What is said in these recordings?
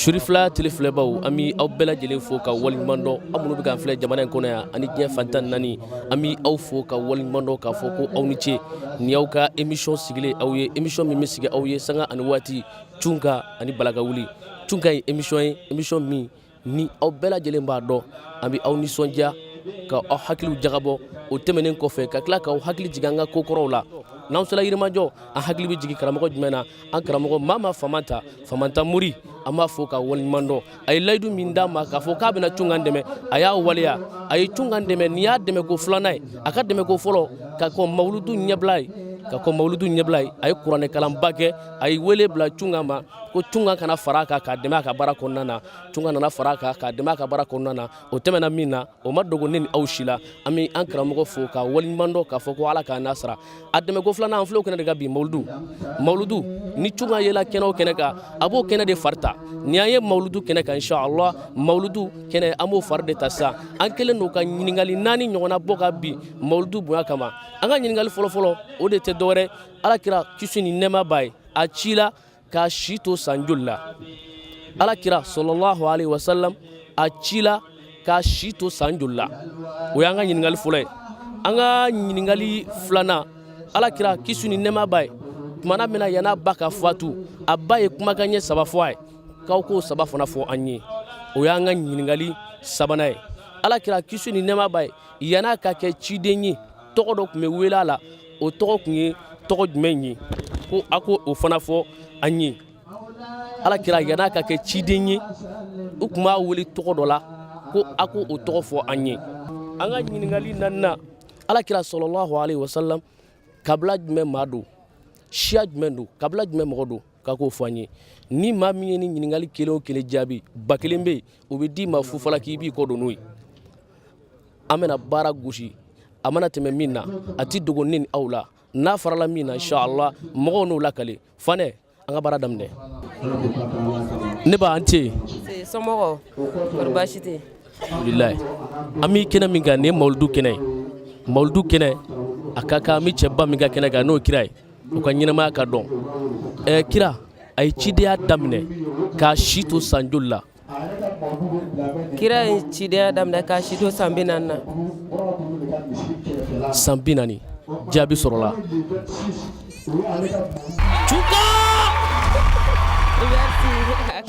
Surifila tele filɛbaw, an bɛ aw bɛɛ lajɛlen fo ka waleɲuman dɔn. Aw minnu bɛ k'an filɛ jamana in kɔnɔ yan ani diɲɛ fan 14, an bɛ aw fo ka waleɲuman dɔn k'a fɔ ko aw ni ce. Nin y'aw ka émission sigilen aw ye, émission min bɛ sigi aw ye sanga ani waati, Cunka ani Balaka wuli. Cunka ye émission ye, émission min ni aw bɛɛ lajɛlen b'a dɔn, an bɛ aw nisɔndiya ka aw hakiliw jagabɔ. O tɛmɛnen kɔfɛ, ka tila k'aw hakili jigin an ka kokɔrɔw la. N'an sera Yirimajɔ, an hakili bɛ jigin karamɔgɔ jumɛn na? An karamɔgɔ Mama Famanta, Famanta Mori, an b'a fo ka waleɲuman dɔn. A ye layidu min d'a ma k'a fɔ k'a bɛna Cunkan dɛmɛ, a y'a waleya. A ye Cunkan dɛmɛ, nin y'a dɛmɛko filanan ye. A ka dɛmɛko fɔlɔ, ka kɔn mawuludu ɲɛbila ye, ka kɔn mawuludu ɲɛbila ye, a ye kuranɛkalanba kɛ. A ye wele bila Cunkan ma ko Cunkan ka na fara a kan k'a dɛmɛ a ka baara kɔnɔna na. Cunkan nana fara a kan k'a dɛmɛ a ka baara kɔnɔna na. O tɛmɛna min na, o ma dogo ne ni aw si la. An bɛ an karamɔgɔ fo ka waleɲuman dɔn k'a fɔ ko Ala k'a n'a sara. A dɛmɛko filanan, an filɛ o kɛnɛ de kan bi, mawuludu. Mawuludu ni Cunkan yela kɛnɛ o kɛnɛ kan, a b'o kɛnɛ de fari ta. Ni an ye mawuludu kɛnɛ kan, inshallah, mawuludu kɛnɛ, an b'o fari de ta sisan. An kɛlen don ka ɲininkali naani ɲɔgɔnna bɔ ka bin mawuludu bonya kama. An ka ɲininkali fɔlɔfɔlɔ, o de tɛ dɔwɛrɛ, Ala kira, kisi ni nɛɛma b'a ye, a cila k'a si to san joli la? Ala kira sallallahu alaihi wasallam, a cila k'a si to san joli la? O y'an ka ɲininkali fɔlɔ ye. An ka ɲininkali filanan, Ala kira, kisi ni nɛɛma b'a ye, tumana min na yan'a ba ka fatu, a ba ye kumakan ɲɛ saba fɔ a ye, k'aw k'o saba fana fɔ an ye. O y'an ka ɲininkali sabanan ye. Ala kira, kisi ni nɛɛma b'a ye, yan'a ka kɛ ciden ye, tɔgɔ dɔ tun bɛ wele a la, o tɔgɔ tun ye tɔgɔ jumɛn ye? Ko a ko o fana fɔ an ye. Ala kira, yan'a ka kɛ ciden ye, u tun b'a wele tɔgɔ dɔ la, ko a ko o tɔgɔ fɔ an ye. An ka ɲininkali naaninan, Ala kira sallallahu alaihi wasallam, kabila jumɛn maa don, siya jumɛn don, kabila jumɛn mɔgɔ don? K'a k'o fɔ an ye. Ni maa min ye ni ɲininkali kelen o kelen jaabi, 1000 bɛ yen, o bɛ d'i ma fufala k'i b'i kɔ don n'o ye. An bɛna baara gosi, a mana tɛmɛ min na, a ti dogo ne ni aw la. N'a farala min na, inshallah, mɔgɔw n'o lakale fanɛ. An ka baara daminɛ. Ne ba, an ce. Somɔgɔw, kɔri baasi tɛ? Alhamdulilayi. An bɛ kɛnɛ min kan, nin ye mawuludu kɛnɛ ye. Mawuludu kɛnɛ, a ka kan an bɛ cɛba min ka kɛnɛ kan, n'o ye kira ye, o ka ɲɛnamaya ka dɔn. Kira, a ye cidenya daminɛ k'a si to san joli la? Kira ye cidenya daminɛ k'a si to san 40 na. San 40, jaabi sɔrɔla.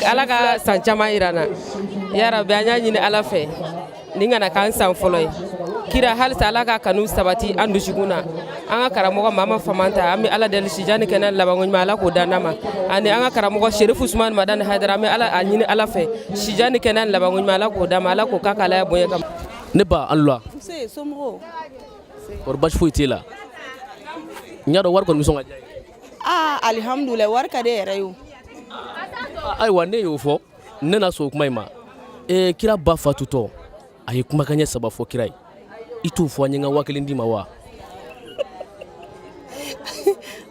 Ala ka san caman yira an na yarabi. An y'a ɲini Ala fɛ, nin kana k'an san fɔlɔ ye. Kira, halisa Ala ka kanu sabati an dusukun na. An ka karamɔgɔ Mama Famanta, an bɛ Ala deli, sijan ni kɛnɛ labanko ɲuman, Ala k'o d'an ma. Ani an ka karamɔgɔ Serifu Usumani Madani Hayidara, an bɛ Ala a ɲini Ala fɛ, sijan ni kɛnɛ labanko ɲuman, Ala k'o d'an ma, Ala k'o k'a ka Alaya bonya kama. Ne ba, an la. Nse, somɔgɔw? Kɔri baasi foyi t'e la? N y'a dɔn wari kɔni bɛ sɔn ka diya i ye. Aa, alihamudulilayi, wari ka di e yɛrɛ ye o. Ayiwa, ne y'o fɔ, ne na sɔn o kuma in ma. Kira ba fatutɔ, a ye kumakan ɲɛ saba fɔ kira ye. I t'o fɔ an ye, n ka 1000 d'i ma wa?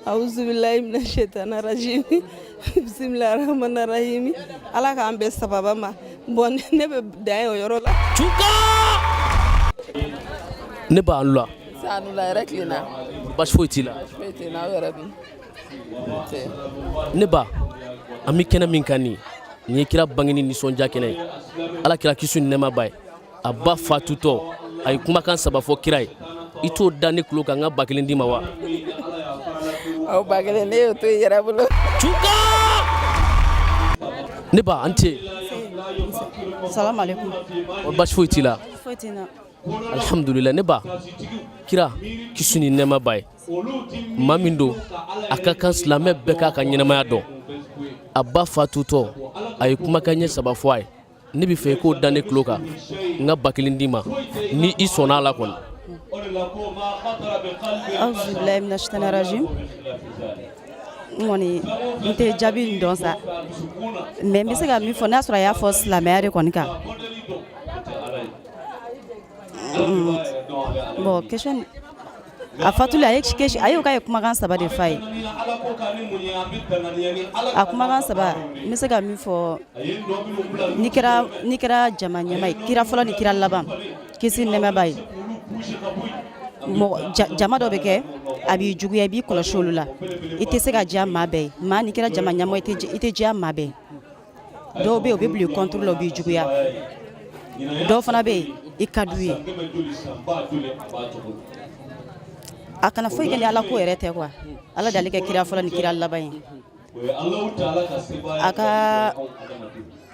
Awuzubilayi mina shaitana rajim, bisimilahi rahmani rahimi. Ala k'an bɛn sababa ma. Bon, ne bɛ dan ye o yɔrɔ la. Cuka, ne ba, an la. Sanula yɛrɛ tilenna. Baasi foyi t'i la? Baasi foyi tɛ n na, aw yɛrɛ dun? Ne ba, an bɛ kɛnɛ min kan nin, nin ye kira bangeni nisɔndiya kɛnɛ ye. Ala kira, kisi ni nɛɛma b'a ye, a ba fatutɔ, a ye kumakan saba fɔ kira ye. I t'o da ne tulo kan, n ka 1000 d'i ma wa? Aw 1000, ne y'o to i yɛrɛ bolo. Cuka, ne ba, an ce. Salamu alaikum. Baasi foyi t'i la? Foyi tɛ n na. Alhamdulillah. Ne ba, kira, kisi ni nɛɛma b'a ye, maa min don, a ka kan silamɛ bɛɛ k'a ka ɲɛnamaya dɔn. A ba fatutɔ, a ye kumakan ɲɛ saba fɔ a ye. Ne bɛ fɛ i k'o da ne tulo kan, n ka 1000 d'i ma, ni i sɔnna a la kɔni. Auzubillahi minash shaitani rajim. N kɔni n tɛ jaabi nin dɔn sa, mais n bɛ se ka min fɔ, n'a sɔrɔ a y'a fɔ silamɛya de kɔni kan. Bon, question, a fatuli, a ye a y'o k'a ye kumakan saba de f'a ye. A kumakan saba, n bɛ se ka min fɔ, n'i kɛra jama ɲɛmaa ye, kira fɔlɔ ni kira laban, kisi ni nɛɛma b'a ye, mɔgɔ jama dɔ bɛ kɛ, a b'i juguya, i b'i kɔlɔsi olu la. I tɛ se ka diya maa bɛɛ ye. Maa n'i kɛra jama ɲɛmɔgɔ, i tɛ diya maa bɛɛ ye. Dɔw bɛ yen, u bɛ bila i contre la, u b'i juguya. Dɔw fana bɛ yen, i ka d'u ye. A kana foyi kɛ ni Ala ko yɛrɛ tɛ quoi. Ala de y'ale kɛ kira fɔlɔ ni kira laban ye. A ka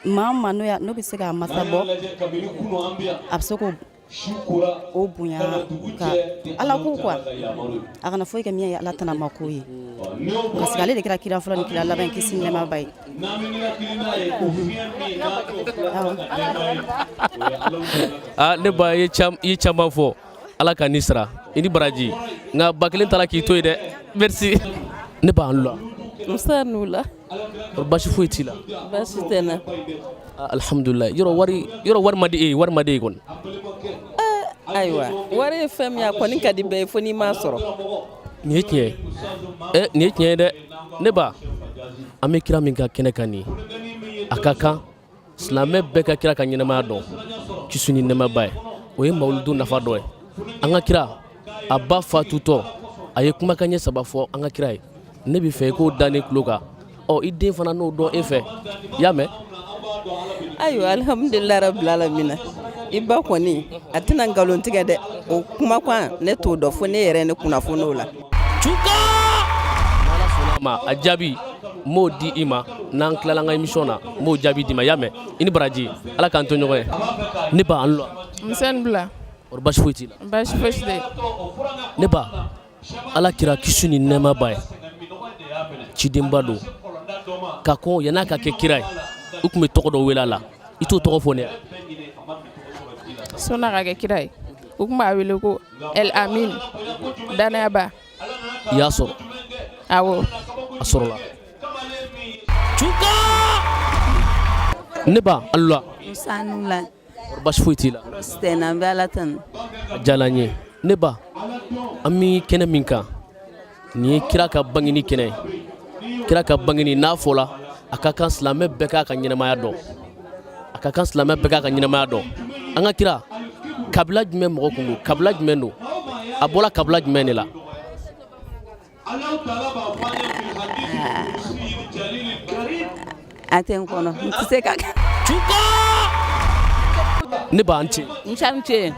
maa maa n'o bɛ se k'a masa bɔ, a bɛ se k'o o bonya ka Ala ko quoi. A kana foyi kɛ min ye Ala tanama ko ye, parce que ale de kɛra kira fɔlɔ ni kira laban ye, kisi ni nɛɛma b'a ye. Awɔ. Aa, ne ba, i ye caman fɔ. Ala ka ni sara, i ni baraji. Nka 1000 taara k'i to yen dɛ. Merci ne ba, an la. Musa n'u la. Basi foyi t'i la? Baasi tɛ n na. Alhamdulilayi. Yɔrɔ wari man di e ye? Wari man di e ye kɔni? Ayiwa, wari ye fɛn min ye, a kɔni ka di bɛɛ ye, fo n'i m'a sɔrɔ. Nin ye tiɲɛ ye ɛ, nin ye tiɲɛ ye dɛ. Ne ba, an bɛ kira min ka kɛnɛ kan nin ye, a ka kan silamɛ bɛɛ ka kira ka ɲɛnamaya dɔn, kisi ni nɛɛma b'a ye. O ye mawuludu nafa dɔ ye. An ka kira, a ba fatutɔ, a ye kumakan ɲɛ saba fɔ an ka kira ye. Ne bɛ fɛ i k'o da ne tulo kan. Ɔ, i den fana n'o dɔn e fɛ, i y'a mɛn? Ayiwa, alhamdulilayi rabbil alamina. I ba kɔni, a tɛna nkalon tigɛ dɛ. O kumakan, ne t'o dɔn, fo ne yɛrɛ ne kunnafoni o la. Cuka n'Ala sɔnna a ma, a jaabi n b'o di i ma n'an tilala an ka émission na. N b'o jaabi d'i ma, i y'a mɛn? I ni baraji, Ala k'an to ɲɔgɔn ye. Ne ba, an la. N bila. Kɔri, basi foyi t'i la? Baasi fosi tɛ. Ne ba, Ala kira, kisi ni nɛɛma b'a ye, cidenba don. Ka kɔn yan'a ka kɛ kira ye, u tun bɛ tɔgɔ dɔ wele a la. I t'o tɔgɔ fɔ ne ye? Sɔnni ka kɛ kira ye, u tun b'a wele ko El Amin, danayaba. I y'a sɔrɔ? Awɔ. A sɔrɔla. Cuka, ne ba, an la. Musa n'u la. Kɔri, basi foyi t'i la? Baasi tɛ n na, n bɛ Ala tanu. A diyara n ye. Ne ba, an bɛ kɛnɛ min kan nin ye kira ka bangeni kɛnɛ ye. Kira ka bangeni n'a fɔla, a ka kan silamɛ bɛɛ k'a ka ɲɛnamaya dɔn. A ka kan silamɛ bɛɛ k'a ka ɲɛnamaya dɔn. An ka kira, kabila jumɛn mɔgɔ kun don? Kabila jumɛn don? A bɔra kabila jumɛn de la? A tɛ n kɔnɔ, n tɛ se ka. Ne ba, an ce. Musa ni ce.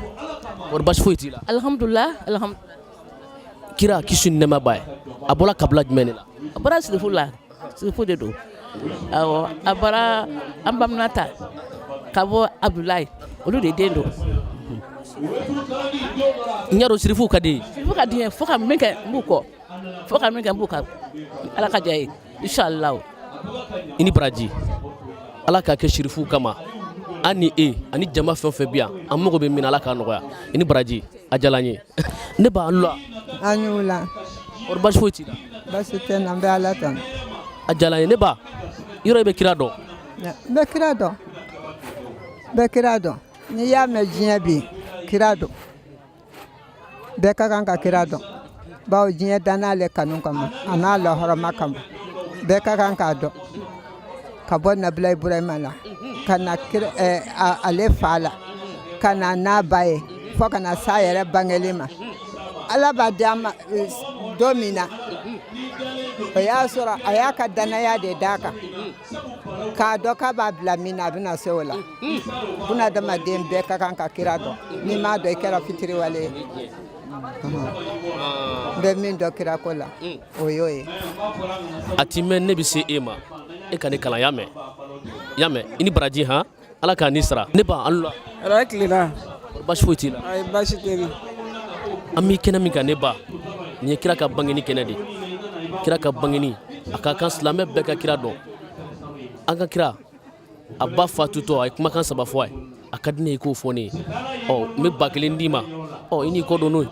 Kɔri, basi foyi t'i la? Alhamdulilah, alhamdulilah. Kira, kisi ni nɛɛma b'a ye, a bɔra kabila jumɛn de la? A bɔra sirifu la, sirifu de don. Awɔ, a bɔra an baminata ka bɔ Abudulayi, olu de den don. N y'a dɔn sirifuw ka di ye. Sirifu ka di n ye, fo ka min kɛ n b'u kɔ, fo ka min kɛ n b'u kan. Ala ka diya ye, inshallah. I ni baraji. Ala k'a kɛ sirifuw kama. An ni e ani jama fɛn o fɛn bi yan, an mago bɛ min na, Ala k'a nɔgɔya. I ni baraji, a diyara n ye. Ne ba, an la. An y'u la. Kɔri, basi foyi t'i la? Baasi tɛ n na, n bɛ Ala tanu. A diyara n ye. Ne ba, yɔrɔ i bɛ kira dɔn? N bɛ kira dɔn, n bɛ kira dɔn. N'i y'a mɛn diɲɛ bi, kira don. Bɛɛ ka kan ka kira dɔn, bawo diɲɛ danna ale kanu kama, a n'a lahɔrɔma kama. Bɛɛ ka kan k'a dɔn, ka bɔ nabila Iburahima la ka na kira, ale fa la, ka na n'a ba ye, fo ka na s'a yɛrɛ bangeli ma. Ala b'a di a ma don min na, o y'a sɔrɔ a y'a ka danaya de d'a kan, k'a dɔn k'a b'a bila min na, a bɛna se o la. Bunadamaden bɛɛ ka kan ka kira dɔn. N'i m'a dɔn, i kɛra fitiriwale ye. N bɛ min dɔn kirako la, o y'o ye. A ti mɛn, ne bɛ se e ma, e ka ne kalan. Y'a mɛn? I y'a mɛn? I ni baraji. Han, Ala k'a ni sara. Ne ba, an la. Hɛrɛ tilenna. Basi foyi t'i la? Ayi, baasi tɛ n na. An bɛ kɛnɛ min kan, ne ba, nin ye kira ka bangeni kɛnɛ de. Kira ka bangeni, a ka kan silamɛ bɛɛ ka kira dɔn. An ka kira, a ba fatutɔ, a ye kumakan saba fɔ a ye. A ka di ne ye k'o fɔ ne ye. Ɔ, n bɛ 1000 d'i ma. Ɔ, i n'i kɔ don n'o ye.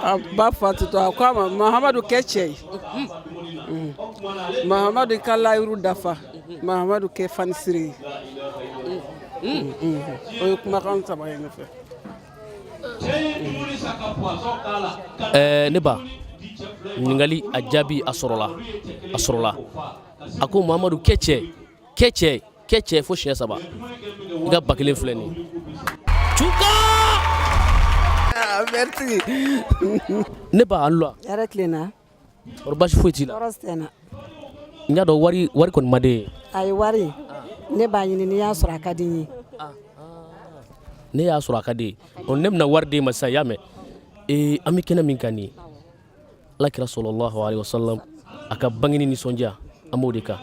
A ba fatutɔ, a ko a ma: Mahamadu, kɛ cɛ ye. Mahamadu, ka layiru dafa. Mahamadu, kɛ fanisiri ye. O ye kumakan saba ye ne fɛ. Ɛɛ, ne ba, ɲininkali a jaabi a sɔrɔla, a sɔrɔla. A ko: Mahamadu, kɛ cɛ, kɛ cɛ, kɛ cɛ, fo siɲɛ saba. I ka 1000 filɛ nin ye. Cuka. Merci. Ne ba, an la. Hɛrɛ tilenna. Kɔri, basi foyi t'i la? Tɔɔrɔ tɛ n na. N y'a dɔn wari, wari kɔni man di e ye. Ayi, wari. Ne b'a ɲini, n'i y'a sɔrɔ a ka di n ye. Ne y'a sɔrɔ a ka di ye. Ɔ, ne bɛna wari d'e ma sisan, i y'a mɛn? Ee, an bɛ kɛnɛ min kan nin ye, Alakira sɔlɔlahu alayhi wa salam a ka bangeni nisɔndiya, an b'o de kan.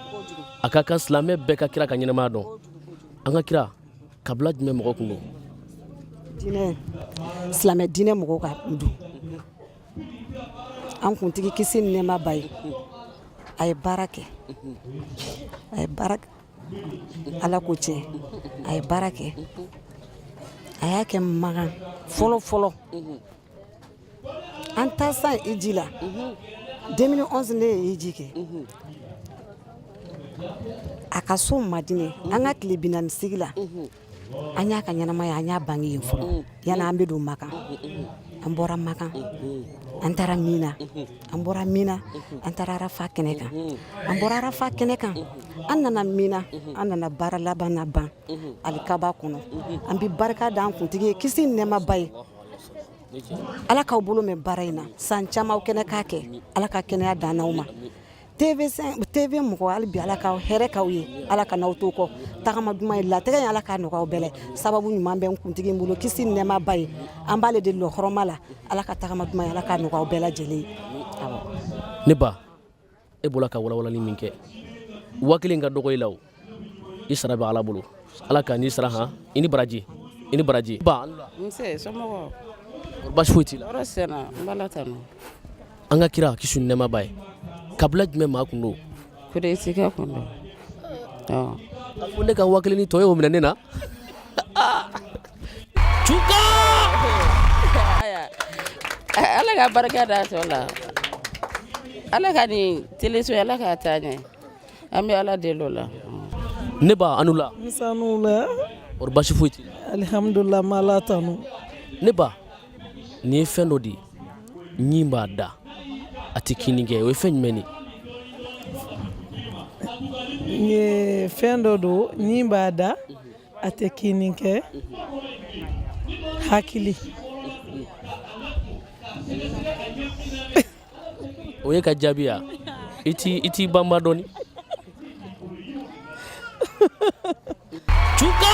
A ka kan silamɛ bɛɛ ka kira ka ɲɛnamaya dɔn. An ka kira, kabila jumɛn mɔgɔ kun don? Diinɛ, silamɛ diinɛ mɔgɔw ka don. An kuntigi, kisi ni nɛɛma b'a ye, a ye baara kɛ, a ye baara kɛ. Ala ko tiɲɛ, a ye baara kɛ, a y'a kɛ Makan fɔlɔ fɔlɔ. An taa san hiji la 2011, ne ye hiji kɛ a ka so Madinɛ. An ka tile 40 sigi la, an y'a ka ɲɛnamaya, an y'a bange yen fɔlɔ yanni an bɛ don Makan. An bɔra Makan, an taara Mina. An bɔra Mina, an taara Arafa kɛnɛ kan. An bɔra Arafa kɛnɛ kan, an nana Mina. An nana baara laban na ban alikaba kɔnɔ. An bɛ barika da an kuntigi ye, kisi ni nɛɛma b'a ye. Ala k'aw bolo mɛn baara in na san caman, aw kɛnɛ k'a kɛ. Ala ka kɛnɛya dan aw ma. TV mɔgɔ, hali bi Ala ka hɛrɛ k'aw ye, Ala ka n'aw to kɔ tagama duman ye. Latigɛ in, Ala k'a nɔgɔya aw bɛɛ la. Sababu ɲuman bɛ n kuntigi bolo, kisi ni nɛɛma b'a ye. An b'ale de lɔhɔrɔma la. Ala ka tagama duman ye, Ala k'a nɔgɔya aw bɛɛ lajɛlen ye. Awɔ. Ne ba, e bɔra ka walawalali min kɛ, 1000 ka dɔgɔ i la. O i sara bɛ Ala bolo, Ala k'a n'i sara. Han, i ni baraji, i ni baraji ba. Nse, somɔgɔw? Baasi foyi t'i la. Tɔɔrɔ senna, n b'Ala tanu. An ka kira, kisi ni nɛɛma b'a ye, kabila jumɛn maa kun don? Kuresikɛ kun don. A fo ne ka 1000 ni tɔ ye o minɛ ne na. Cuka. Ala ka barika da tɔ la. Ala ka nin teleso, Ala k'a taa ɲɛ. An bɛ Ala deli o la. Ne ba, anu la. Sanu la. O basi foyi t'i la. Alihamudulila, n b'Ala tanu. Ne ba, nin ye fɛn dɔ de ye, ɲin b'a da, a tɛ kinni kɛ. O ye fɛn jumɛn de ye? Nin ye fɛn dɔ don, ɲin b'a da, a tɛ kinni kɛ. Hakili. O ye ka jaabi ya. I t'i banba dɔɔni. Cuka.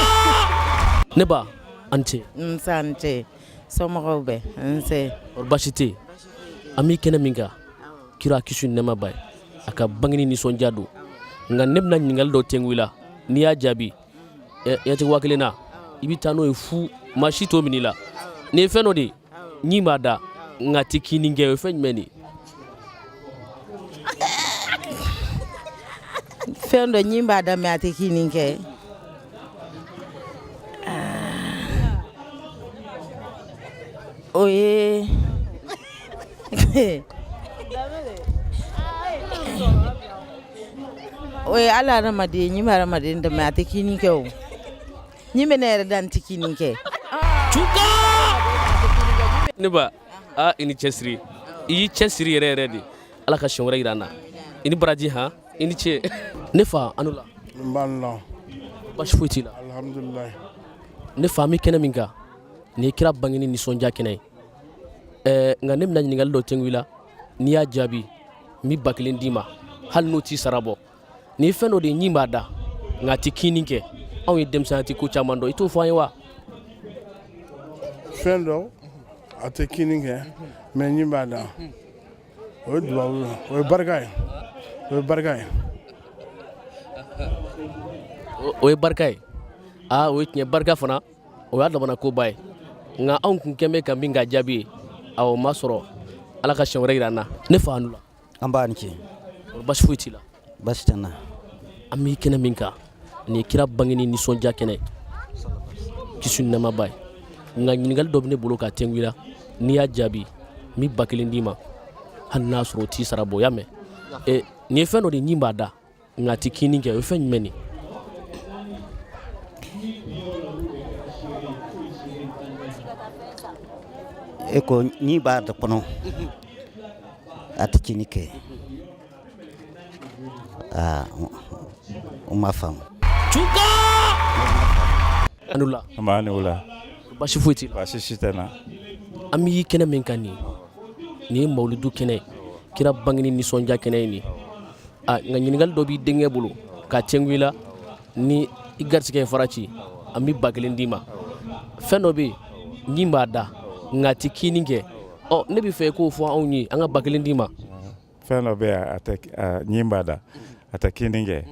Ne ba, an ce. Nse, an ce. Somɔgɔw bɛ? Nse. Basi tɛ yen. An b'i kɛnɛ min kan, kira, kisi ni nɛɛma b'a ye, a ka bangeni nisɔndiya don. Nka ne bɛna ɲininkali dɔ tɛnku i la. N'i y'a jaabi, ɛ tɛ 1000 na, i bɛ taa n'o ye fu, maa si t'o minɛ i la. Nin ye fɛn dɔ de ye, ɲin b'a da, nka a tɛ kinni kɛ. O ye fɛn jumɛn de ye? Fɛn dɔ ɲin b'a da, mais a tɛ kinni kɛ. O ye hali hadamaden, ɲin bɛ hadamaden da, mais a tɛ kinni kɛ. O ɲin bɛ ne yɛrɛ da, n tɛ kinni kɛ. Cuka. Ne ba, aa, i ni cɛsiri, i y'i cɛsiri yɛrɛ yɛrɛ de. Ala ka siɲɛ wɛrɛ yira an na. I ni baraji. Han, i ni ce. Ne fa, anu la. N b'a la. Basi foyi t'i la. Alhamdulilayi. Ne fa, an bɛ kɛnɛ min kan nin ye kira bangeni nisɔndiya kɛnɛ ye. Ɛɛ, nka ne bɛna ɲininkali dɔ tɛnku i la. N'i y'a jaabi, n bɛ 1000 d'i ma, hali n'o t'i sara bɔ. Nin ye fɛn dɔ de ye, ɲin b'a da, nka a tɛ kinni kɛ. Anw ye denmisɛnya tɛ ko caman dɔn, i t'o fɔ an ye wa? Fɛn dɔ a tɛ kinni kɛ, mais ɲin b'a da, o ye dubabu ye, o ye barika ye, o ye barika ye. O ye barika ye. Aa, o ye tiɲɛ. Barika fana, o y'a damana koba ye. Nka anw kun kɛn bɛ ka min ka jaabi ye, awɔ, ma sɔrɔ. Ala ka siɲɛ wɛrɛ yira an na. Ne fa, anu la. An b'a ni ce. Basi foyi t'i la. Basi tɛ n na. An b'i kɛnɛ min kan nin ye kira bangeni nisɔndiya kɛnɛ, kisi ni nɛɛma b'a ye. Nka ɲininkali dɔ bɛ ne bolo k'a tɛnku i la. N'i y'a jaabi, n bɛ 1000 d'i ma, hali n'a sɔrɔ o t'i sara bɔ. Y'a mɛn? Nin ye fɛn dɔ de ye, ɲin b'a da, nka a tɛ kinni kɛ. O ye fɛn jumɛn de ye? E ko ɲin b'a da kɔnɔ, a tɛ kinni kɛ. Aa, o ma faamu. Cuka. Anu la. An b'a ni wula. Basi foyi t'i la. Baasi si tɛ n na. An b'i kɛnɛ min kan nin nin ye mawuludu kɛnɛ ye, kira bangeni nisɔndiya kɛnɛ ye nin. A nka ɲininkali dɔ b'i denkɛ bolo k'a tɛnku i la ni I garisɛgɛ ye fara ci, an bɛ 1000 d'i ma. Fɛn dɔ bɛ yen, ɲin b'a da nka a tɛ kinni kɛ. Ɔ, ne bɛ fɛ i k'o fɔ anw ye, an ka 1000 d'i ma. Fɛn dɔ bɛ yan, a tɛ ɲin b'a da, a tɛ kinni kɛ.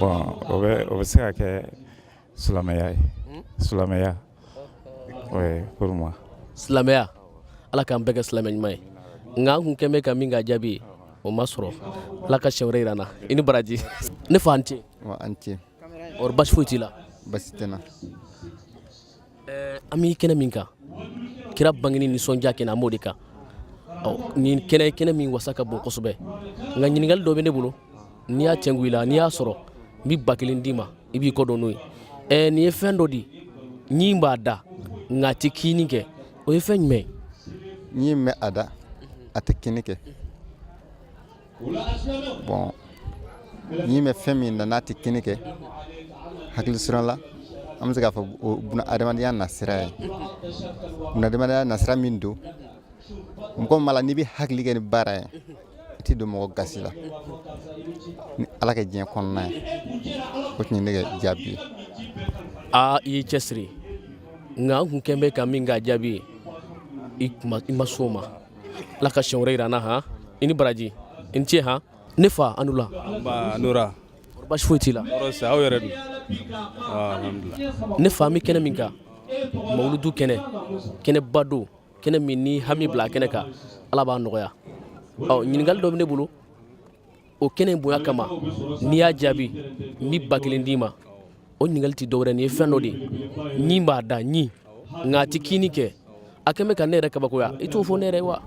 Bon, o bɛ se ka kɛ silamɛya ye, silamɛya, oui, pour moi. Silamɛya, Ala k'an bɛɛ kɛ silamɛ ɲuman ye. Nka an kun kɛn bɛ ka min k'a jaabi ye, o ma sɔrɔ. Ala ka siɲɛ wɛrɛ yira an na. I ni baraji, ne fa, an ce. An ce. Ɔri, basi foyi t'i la? Basi tɛ n na. An b'i kɛnɛ min kan, kira bangeni nisɔndiya kɛnɛ, an b'o de kan. Ɔ, nin kɛnɛ, kɛnɛ min wasa ka bon kosɛbɛ. Nka ɲininkali dɔ bɛ ne bolo, n'i y'a cɛngu i la, n'i y'a sɔrɔ, n bɛ 1000 d'i ma, i b'i kɔ don n'o ye. Nin ye fɛn dɔ di, ɲin b'a da nka a tɛ kinni kɛ, o ye fɛn jumɛn ye? Ɲin bɛ a da, a tɛ kinni kɛ. Bon, ɲin bɛ fɛn min na n'a tɛ kinni kɛ, hakili sɔrɔ la, an bɛ se k'a fɔ o buna adamadenya nasira ye, buna adamadenya nasira min don mɔgɔ ma la, n'i bɛ hakili kɛ ni baara ye, i tɛ don mɔgɔ gasi la ni Ala ka diɲɛ kɔnɔna ye. O tun ye ne ka jaabi ye. Aa, i y'i cɛsiri, nka an kun kɛn bɛ ka min k'a jaabi ye, i ma s'o ma. Ala ka siɲɛ wɛrɛ yira an na. Han, i ni baraji, i ni ce. Han, ne fa, an la. Nba, Nura. Basi foyi t'i la? Tɔɔrɔ si, aw yɛrɛ dun? Alhamdulilah. Ne fa, an bɛ kɛnɛ min kan, mawuludu kɛnɛ, kɛnɛba don, kɛnɛ min ni hami bila a kɛnɛ kan, Ala b'a nɔgɔya. Ɔ, ɲininkali dɔ bɛ ne bolo, o kɛnɛ in bonya kama, n'i y'a jaabi, n bɛ 1000 d'i ma. O ɲininkali tɛ dɔwɛrɛ, nin ye fɛn dɔ de ye, ɲin b'a da, ɲin, nka a tɛ kinni kɛ. A kɛn bɛ ka ne yɛrɛ kabakoya. I t'o fɔ ne yɛrɛ ye wa?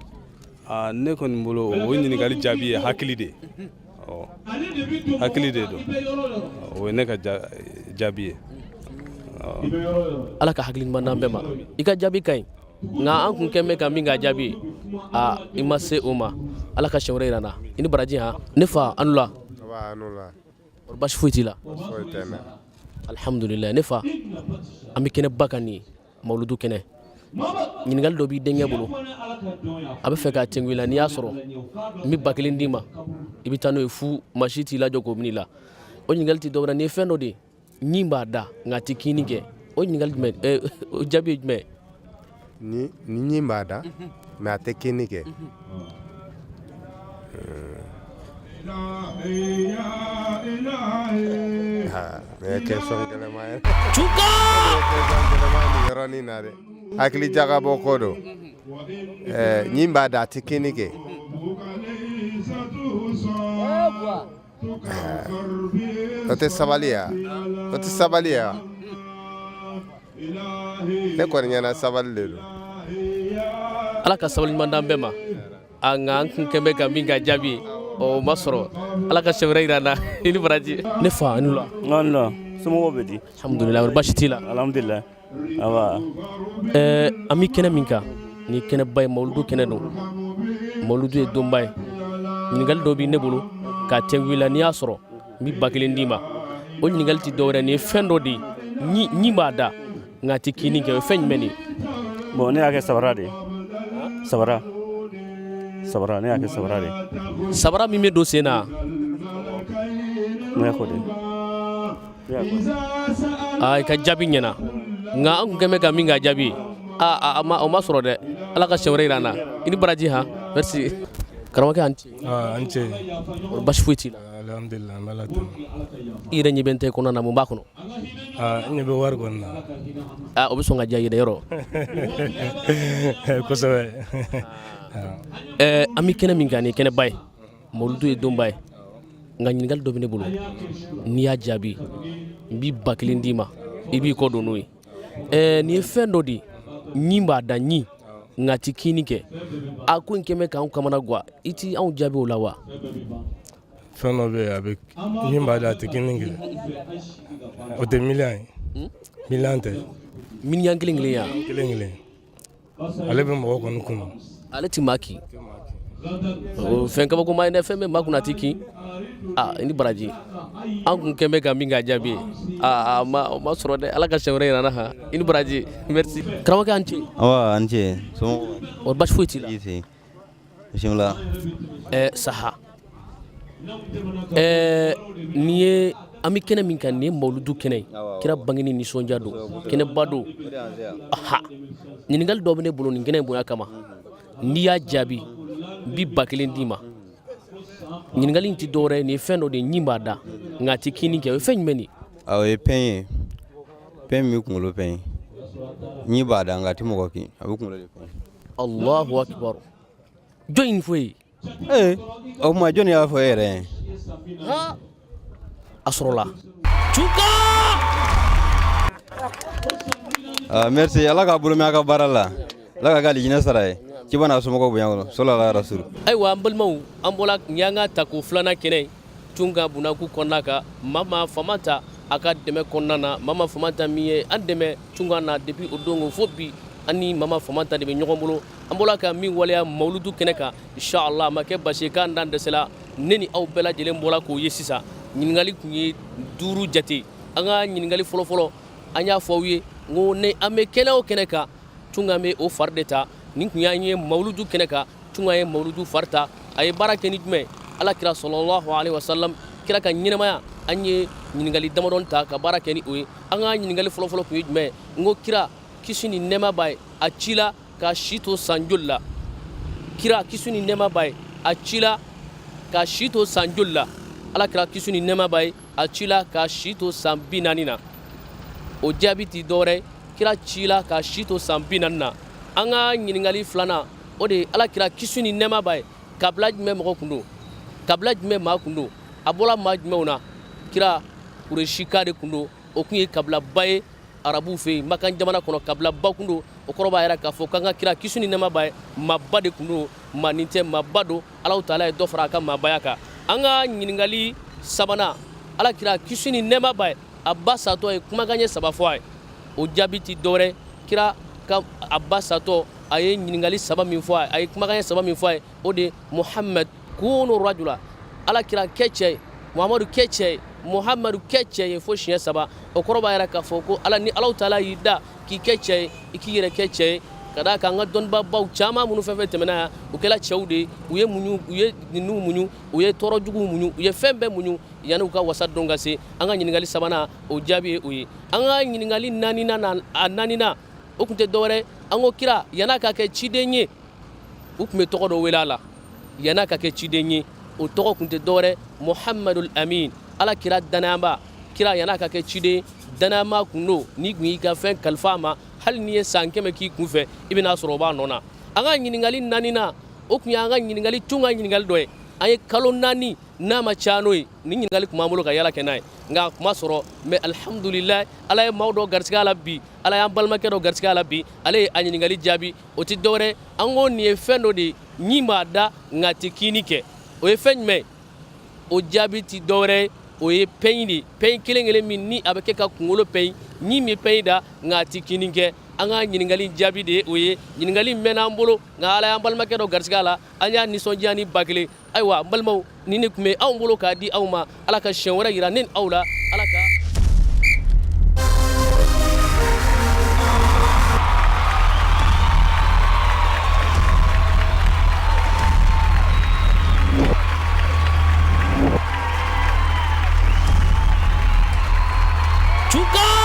Aa, ne kɔni bolo, o ɲininkali jaabi ye hakili de ye. Ɔ, hakili de don, o ye ne ka jaabi ye. Ala ka hakili ɲuman d'an bɛɛ ma. I ka jaabi ka ɲi, nka an kun kɛn bɛ ka min k'a jaabi ye, aa, i ma se o ma. Ala ka siɲɛ wɛrɛ yira an na. I ni baraji. Han, ne fa, an la. Basi foyi t'i la? Foyi tɛ n na. Alhamdulilayi. Ne fa, an bɛ kɛnɛba kan, nin ye mawuludu kɛnɛ. Ɲininkali dɔ b'i denkɛ bolo, a bɛ fɛ k'a cɛngu i la. N'i y'a sɔrɔ, n bɛ 1000 d'i ma, i bɛ taa n'o ye fu, maa si t'i lajɔ k'o minɛ i la. O ɲininkali tɛ dɔwɛrɛ, nin ye fɛn dɔ de ye, ɲin b'a da nka a tɛ kinni kɛ. O ɲininkali jumɛn, o jaabi ye jumɛn? Ni ɲin b'a da, mais a tɛ kinni kɛ. Nin ye question gɛlɛman ye. Cuka! Question gɛlɛman nin yɔrɔnin na dɛ. Hakili jagabɔ ko don. Ɲin b'a da, a tɛ kinni kɛ. O tɛ sabali ya? O tɛ sabali ya? Ne kɔni ɲɛna, sabali de don. Ala ka sabali ɲuman d'an bɛɛ ma. A, nka an kun kɛn bɛ ka min ka jaabi ye, o ma sɔrɔ. Ala ka siɲɛ wɛrɛ yira an na. I ni baraji, ne fa, i ni wula. Nka la, somɔgɔw bɛ di? Alhamdulilayi, basi t'i la? Alhamdulilayi, awa. An bɛ kɛnɛ min kan, nin kɛnɛba ye, mawuludu kɛnɛ don. Mawuludu ye donba ye. Ɲininkali dɔ bɛ ne bolo k'a tɛnku i la, n'i y'a sɔrɔ, n bɛ 1000 d'i ma. O ɲininkali tɛ dɔwɛrɛ, nin ye fɛn dɔ de ye, ɲin b'a da nka a tɛ kinni kɛ. O ye fɛn jumɛn de ye? Bon, ne y'a kɛ sabara de ye. Sabara, sabara, ne y'a kɛ sabara de ye. Sabara min bɛ don sen na? Ne y'a k'o de ye. Aa, i ka jaabi ɲɛna, nka an kun kɛn bɛ ka min k'a jaabi ye, aa, o ma sɔrɔ dɛ. Ala ka siɲɛ wɛrɛ yira an na. I ni baraji. Han, merci, karamɔgɔkɛ, an ce. An ce. Basi foyi t'i la? Alhamdulilah, an bɛ Ala tanu. I yɛrɛ ɲɛ bɛ n tɛ kɔnɔna na, mun b'a kɔnɔ? Aa, n ɲɛ bɛ wari kɔni na. Aa, o bɛ sɔn ka diya i ye dɛ, yɔrɔ? Kosɛbɛ. An bɛ kɛnɛ min kan, nin ye kɛnɛba ye, mawuludu ye donba ye. Nka ɲininkali dɔ bɛ ne bolo, n'i y'a jaabi, n bɛ 1000 d'i ma, i b'i kɔ don n'o ye. Nin ye fɛn dɔ de ye, ɲin b'a da, ɲin, nka a tɛ kinni kɛ. A ko in kɛn bɛ k'anw kamana gan. I ti anw jaabi o la wa? Fɛn dɔ bɛ yen, a bɛ ɲin b'a da, a tɛ kinni kɛ. O tɛ miliyɔn ye? Miliyɔn tɛ? Miliyɔn kelen kelen ya? Kelen kelen. Ale bɛ mɔgɔ kɔni kun. Ale ti maa kin. O fɛn kabakoma ye dɛ, fɛn bɛ maa kun a ti kin. Aa, i ni baraji. An kun kɛn bɛ ka min k'a jaabi ye, aa, o ma sɔrɔ dɛ. Ala ka siɲɛ wɛrɛ yira an na. Han, i ni baraji, merci, karamɔgɔkɛ, an ce. Awa, an ce, somɔgɔw? O, basi foyi t'i la. Bisimila. Saha. Ɛɛ, nin ye an bɛ kɛnɛ min kan, nin ye mawuludu kɛnɛ ye, kira bangeni nisɔndiya don, kɛnɛba don. Aha, ɲininkali dɔ bɛ ne bolo nin kɛnɛ in bonya kama. N'i y'a jaabi, n bi 1000 d'i ma. Ɲininkali in tɛ dɔwɛrɛ ye, nin ye fɛn dɔ de ye, ɲin b'a da nka a tɛ kinni kɛ. O ye fɛn jumɛn de ye? O ye pɛn ye, pɛn min bɛ kunkolo pɛn. Ɲin b'a da nka a tɛ mɔgɔ kin, a bɛ kunkolo de pɛn. Allahu akbar! Jɔn ye nin fɔ e ye? Ee, o tuma jɔnni y'a fɔ e yɛrɛ ye? A sɔrɔla cuka. Ah, merci. Ala k'a bolo mɛn a ka baara la, Ala ka kɛ alijinɛ sara ye, ciba n'a somɔgɔw bonya kɔnɔ, sɔlala rasulu. Ayiwa, an balimaw, an bɔla nin y'an ka tako filanan kɛnɛ ye Tunga Bunaku kɔnɔna kan. Mama Famanta a ka dɛmɛ kɔnɔna na, Mama Famanta min ye an dɛmɛ Tunga na depuis o don fo bi, an ni Mama Famanta de bɛ ɲɔgɔn bolo. An bɔla ka min waleya mawuludu kɛnɛ kan, inshallah a ma kɛ basi ye k'an dan dɛsɛla. Ne ni aw bɛɛ lajɛlen bɔla k'o ye sisan. Ɲininkali tun ye 5 jate. An ka ɲininkali fɔlɔfɔlɔ, an y'a fɔ aw ye n ko ne an bɛ kɛnɛ o kɛnɛ kan, Tunga bɛ o fari de ta. Nin tun y'an ye mawuludu kɛnɛ kan. Tunga ye mawuludu fari ta, a ye baara kɛ ni jumɛn? Ala kira sallallahu alaihi wasallam, kira ka ɲɛnamaya. An ye ɲininkali damadɔni ta ka baara kɛ ni o ye. An ka ɲininkali fɔlɔfɔlɔ tun ye jumɛn ye? N ko kira kisi ni nɛɛma b'a ye, a cila ka si to san joli la? Kira kisi ni nɛɛma b'a ye, a cila ka si to san joli la? Ala kira kisi ni nɛɛma b'a ye, a cila ka si to san 40 na. O jaabi tɛ dɔwɛrɛ, kira cila ka si to san 40 na. An ka ɲininkali filanan, o de ye ala kira kisi ni nɛɛma b'a ye, kabila jumɛn mɔgɔ kun don? Kabila jumɛn maa kun don? A bɔra maa jumɛnw na? Kira kuresika de kun don. O kun ye kabilaba ye arabuw fɛ yen, makan jamana kɔnɔ, kabilaba kun don. O kɔrɔ b'a yira k'a fɔ k'an ka kira kisi ni nɛɛma b'a ye, maaba de kun don, maa nin tɛ, maaba don. Alahu taala ye dɔ fara a ka maabaya kan. An ka ɲininkali sabanan, ala kira kisi ni nɛɛma b'a ye, a ba satɔ ye kumakan ɲɛ saba fɔ a ye. O jaabi tɛ dɔwɛrɛ, kira ka a ba satɔ a ye ɲininkali saba min fɔ a ye, a ye kumakan ɲɛ saba min fɔ a ye, o de ye Muhamad kunu rajula, ala kira kɛ cɛ ye, Muhamadu kɛ cɛ ye, Muhamadu kɛ cɛ ye, fo siɲɛ saba. O kɔrɔ b'a yira k'a fɔ ko ala ni Alahu taala y'i da k'i kɛ cɛ ye, i k'i yɛrɛ kɛ cɛ ye. Ka d'a kan an ka dɔnnibabaw caman minnu fɛn fɛn tɛmɛna yan, u kɛla cɛw de ye. U ye muɲu, u ye ninnu muɲu, u ye tɔɔrɔ juguw muɲu, u ye fɛn bɛɛ muɲu yanni u ka wasa don ka se. An ka ɲininkali sabanan, o jaabi ye o ye. An ka ɲininkali naaninan na, a naaninan o tun tɛ dɔwɛrɛ, an ko kira yann'a ka kɛ ciden ye, u tun bɛ tɔgɔ dɔ wele a la. Yann'a ka kɛ ciden ye, o tɔgɔ tun tɛ dɔwɛrɛ, Muhamadul Amin, ala kira danayaba. Kira yann'a ka kɛ ciden, danayama kun don. N'i tun y'i ka fɛn kalifa a ma, hali n'i ye san 100 k'i kun fɛ, i bɛn'a sɔrɔ o b'a nɔ na. An ka ɲininkali naaninan, o tun y'an ka ɲininkali tun ka ɲininkali dɔ ye. An ye kalo 4 n'a ma ca n'o ye, nin ɲininkali tun b'an bolo ka yala kɛ n'a ye, nka a kuma sɔrɔ. Mais alhamdulilayi, ala ye maaw dɔ garisɛgɛ a la bi, ala y'an balimakɛ dɔ garisɛgɛ a la bi, ale ye a ɲininkali jaabi. O tɛ dɔwɛrɛ, an ko nin ye fɛn dɔ de ye, ɲin b'a da nka a tɛ kinni kɛ. O ye fɛn jumɛn ye? O jaabi tɛ dɔwɛrɛ ye, o ye pɛɲi de ye. Pɛɲi kelen kelen min ni a bɛ kɛ ka kunkolo pɛɲi, ɲin bɛ pɛɲi da nka a tɛ kinni kɛ. An ka ɲininkali jaabi de ye o ye. Ɲininkali mɛnna an bolo, nka ala y'an balimakɛ dɔ garisɛgɛ a la, an y'a nisɔndiya ni 1000. Ayiwa n balimaw, nin de tun bɛ anw bolo k'a di aw ma. Ala ka siɲɛ wɛrɛ yira ne ni aw la. Ala ka Cuka.